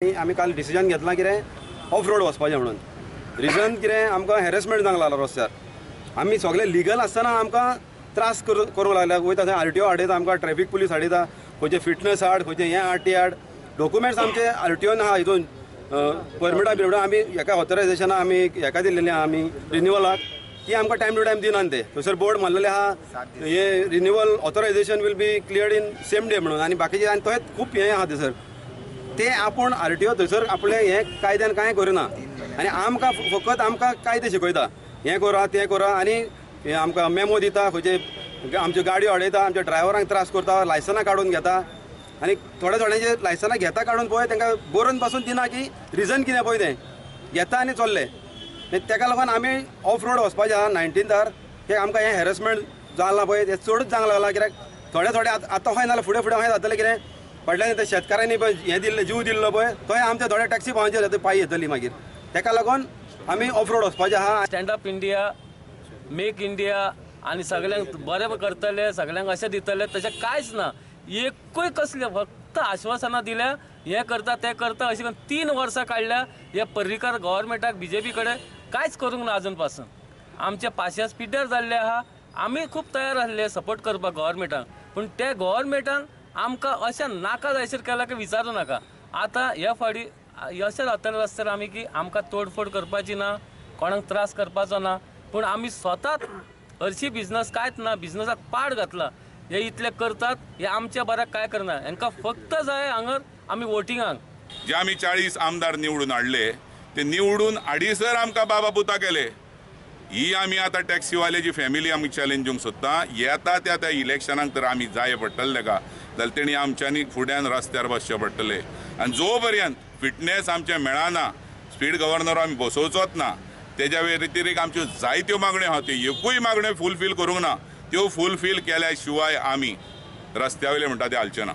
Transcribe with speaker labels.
Speaker 1: आमी काल डिसिजन घेतला कितें ऑफ रोड वचपाचें म्हणून. रिजन कितें, आमकां हॅरेसमेंट जावंक लागला रस्त्यार. आमी सगळे लिगल आसतना आमकां त्रास करूंक लागल्या. वयता थंय आरटीओ हाडयता आमकां, ट्रॅफिक पुलीस हाडयता, खंयचे फिटनस हाड, खंयचे हें हाड ते हाड. डॉक्युमेंट्स आमचे आरटीओन आहा, हितून परमिटां बिरमिटां आमी हेका ऑथरायजेशनां आमी हेका दिल्लेली आहा आमी रिन्युवलाक, ती आमकां टायम टू टायम दिनात ते. थंयसर बोर्ड मारलेले आहा हे renewal authorisation will be cleared in same day म्हणून, आनी बाकीचे आनी थंय खूब हें आहा थंयसर. ते आपूण आरटीओ थंयसर आपलें हें कायद्यान कांय करिना आनी आमकां फकत आमकां कायदे शिकयता, हें करा तें करा, आनी आमकां मेमो दिता, खंयचे आमच्यो गाडयो हाडयता, आमच्या ड्रायव्हरांक त्रास करता, लायसनां काडून घेता. आनी थोडे थोड्यांचे लायसनां घेता काडून पळय तांकां बरोवन पासून दिना की रिजन कितें पळय, तें घेता आनी चल्ले. तेका लागून आमी ऑफ रोड वचपाचें आहा 19थार. ते आमकां हें हॅरेसमेंट जालां पळय तें चडूच जावंक लागलां. कित्याक थोडे थोडे आतां खंय नाल्यार फुडें फुडें खंय जातलें कितें, फाटल्यान ते शेतकारांनी पळय हें दिल्लें, जीव दिल्लो पळय, थंय आमच्या थोड्या टॅक्सी भावांचेर पांय येतली मागीर. तेका लागून आमी ऑफ रोड वचपाचें आहा.
Speaker 2: Stand up India, make India आनी सगळ्यांक बरें करतले, सगळ्यांक अशें दितले, तशें कांयच ना. एकूय कसलें फक्त आश्वासनां दिल्या, हें करता तें करता अशें करून 3 वर्सां काडल्या. हे पर्रीकार गव्हर्मेंटाक बीजेपी कडेन कांयच करूंक ना अजून पासून. आमचे पासियेंस पिड्ड्यार जाल्ले आहा. आमी खूब तयार आसले सपोर्ट करपाक गव्हर्मेंटाक, पूण ते गव्हर्मेंटान आमकां अशें नाका जायसर केलां की विचारूं नाका. आतां हे फावटी अशें जातलें रस्त्यार आमी की आमकां तोडफोड करपाची ना, कोणाक त्रास करपाचो ना, पूण आमी स्वताच हरशी बिजनस कांयच ना, बिजनसाक पाड घातला. हे इतले करतात, हे आमच्या बऱ्याक कांय करना. हांकां फक्त जाय हांगर आमी वोटिंगाक.
Speaker 3: जे आमी 40 आमदार निवडून हाडले ते निवडून हाडीसर आमकां बाबा पुता केले. ही आमी आतां टॅक्सीवाल्याची फॅमिली आमी चॅलेंज दिवंक सोदता. येता त्या त्या इलेक्शनाक तर आमी जाय पडटलें ताका, जाल्यार तेणी आमच्यांनी फुड्यान रस्त्यार बसचें पडटलें. आनी जो पर्यंत फिटनेस आमचें मेळना, स्पीड गव्हर्नर आमी बसोवचोच ना. तेज्या व्यतिरिक्त आमच्यो जायत्यो मागण्यो आहा, त्यो एकूय मागण्यो फुलफील करूंक ना. त्यो फुलफील केल्या शिवाय आमी रस्त्या वयले म्हणटा ते हालचे ना.